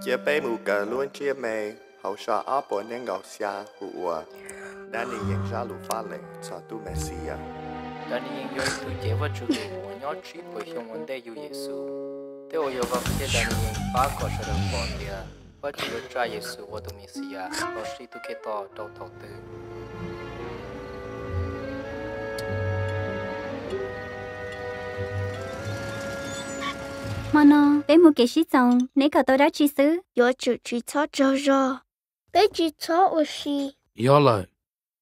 Cia peb mus kawm lub ntsiab me hauv zaj ob puas nees nkaum xya hu ua Daniyees zaj lus faj lees txog tus Mexiyas. Daniyees yog ib tug cev Vajtswv lus uas nyob tsib puas xyoo ua ntej yug Yexus, thiab uas yog Vaj Qhia Daniyees pab kom sawv daws pom tias Vajtswv yuav tsa Yexus ua tus Mexiyas los sis tus Khetos rau thaum twg. Hmo no peb mus kev sib txoos, neb kawm tau dab tsi xwb? Yuav tsum tsis txhob tsaug zog. Peb tsis txhob ua si. Yog lawm,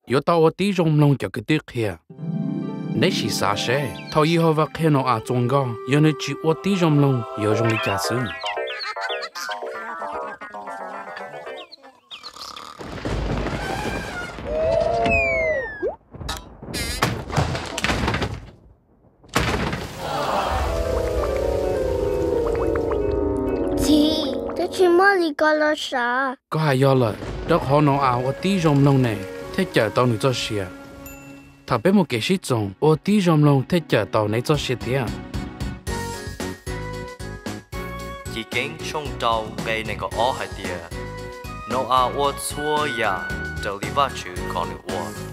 yuav tau ua tib zoo mloog cov kwv tij qhia. Neb sim xav seb, thaum Yehauvas qhia Nau-as txua nkoj, yog nws tsis ua tib zoo mloog yuav zoo li cas xwb. Txiv, twb tsis muaj li ko los sav. Koj hais yog lawm, rau qhov Nau-as ua tib zoo mloog ne, thiaj cawm tau nws txoj sia. Thaum peb mus kev sib txoos, ua tib zoo mloog thiaj cawm tau neb txoj sia thiab. Chiv Keeb tshooj rau nqe nees nkaum ob hais tias, Nau-as ua txhua yam raws li Vajtswv kom nws ua.